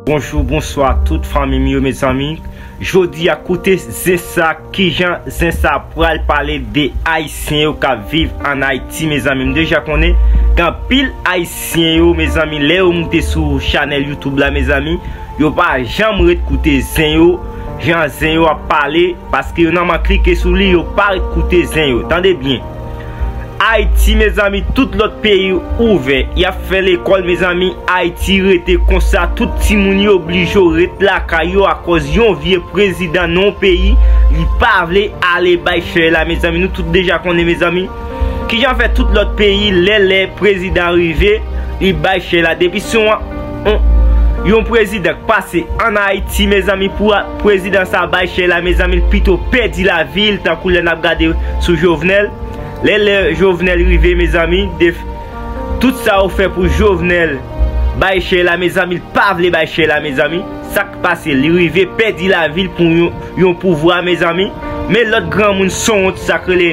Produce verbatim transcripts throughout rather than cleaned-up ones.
Bonjou, bonswa tout fanmi m yo, mezanmi. Jodi a, koute zen sa, kijan zen sa pral pale de Ayisyen yo k ap viv ann Ayiti, mezanmi. M deja konnen gen anpil Ayisyen yo, mezanmi, lè yo moute sou chanèl YouTube la, mezanmi, yo pa janm ret koute zen yo, jan zen yo ap pale, paske yo nan man klike sou li, yo pa ret koute zen yo. Tande byen. Ayiti, mezanmi, tout lòt peyi ouvè. Y ap fè lekòl, mezanmi. Ayiti rete konsa. Tout timoun yo oblije ret lakay yo akòz yon vye prezidan nan yon peyi. Li pa vle ale bay chè la, mezanmi. Nou tout deja konnen, mezanmi. Kijan fè tout lòt peyi, lè, lè prezidan rive, li bay chè la. Depi se yon, yon, yon prezidan k pase ann Ayiti, mezanmi, pou a, prezidan sa bay chè la, mezanmi, l pito pèdi lavi l, tankou lè n ap gade sou Jovenel. Lè, lè Jovenel rive, mezanmi, def-, tout sa yo fè pou Jovenel bay chè la, mezanmi, l pa vle bay chè la, mezanmi. Sa k pase, li rive pèdi lavi l pou yon, yon pouvwa, mezanmi. Men lòt granmoun sanwont sa k rele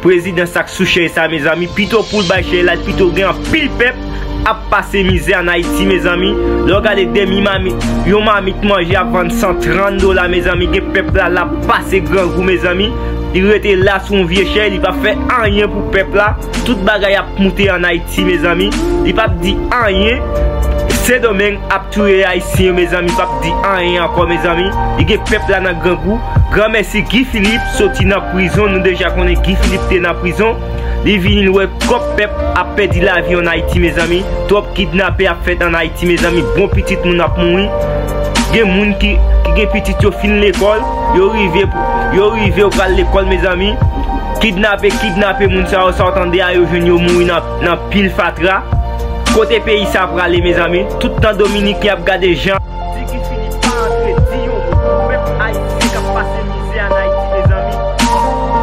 prezidan sa k sou chèz sa, mezanmi, pito pou l bay chèz la, l pito gen anpil pèp ap pase mizè ann Ayiti, mezanmi. Lè w gade demi mamit, yon mamit manje ap vann san trant dola, mezanmi, gen pèp la, l ap pase grangou, mezanmi. Li rete la sou yon vye chèz, li p ap fè anyen pou pèp la. Tout bagay ap moute ann Ayiti, mezanmi. Li p ap di anyen. Sendomeng ap touye Ayisyen yo, mezanmi, p ap di anyen ankò, mezanmi. Li gen pèp la nan grangou. Granmèsi Guy Philippe soti nan prizon. Nou deja konnen Guy Philippe te nan prizon. Li vini, l wè kòb pèp ap pèdi lavi ann Ayiti, mezanmi. Twòp kidnape ap fèt ann Ayiti, mezanmi. Bon pitit moun ap mouri. Gen moun ki, ki gen pitit yo fin lekòl. Yo rive, yo rive, yo pral lekòl, mezanmi. Kidnape, kidnape moun sa yo, sa w tande a, yo jwenn yo mouri nan, nan pil fatra. Kote peyi sa prale, mezanmi? Tout tan Dominiken ap gade jan. Di Guy Philippe pa antre, di yon mo pou pèp ayisyen k ap pase mizè ann Ayiti, mezanmi.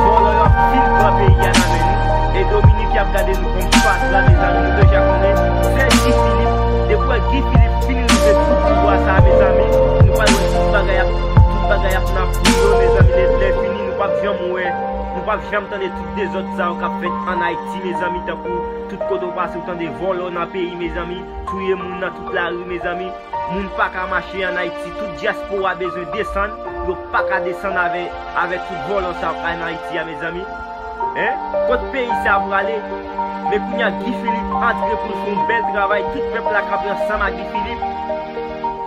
Vòlò yo ap fin pran peyi a nan men nou. E Dominiken ap gade nou kòm fatra, mezanmi. Nou deja konnen se Guy Philippe. Depi wè Guy Philippe fin rive sou pouvwa sa, mezanmi, nou pral wè tout bagay ap, tout bagay ap nan pou yo, mezanmi. Lè, lè fini, nou p ap janm wè, nou p ap janm tande tout dezòd sa yo k ap fèt ann Ayiti, mezanmi, tankou tout kote w pase, w tande vòlò nan peyi, mezanmi, touye moun nan tout lari, mezanmi. Moun pa ka mache ann Ayiti, tout dyaspora bezwen desann, yo pa ka desann avè, avè tout vòlò sa yo k ann Ayiti a, mezanmi. Hein? Kot peyi sa prale? Men kounye a, Guy Philippe antre pou l fè yon bèl travay, tout pèp la kanpe ansanm ak Guy Philippe.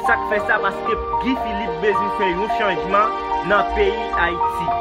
Sa k fè sa? Paske Guy Philippe bezwen fè yon chanjman nan peyi Ayiti.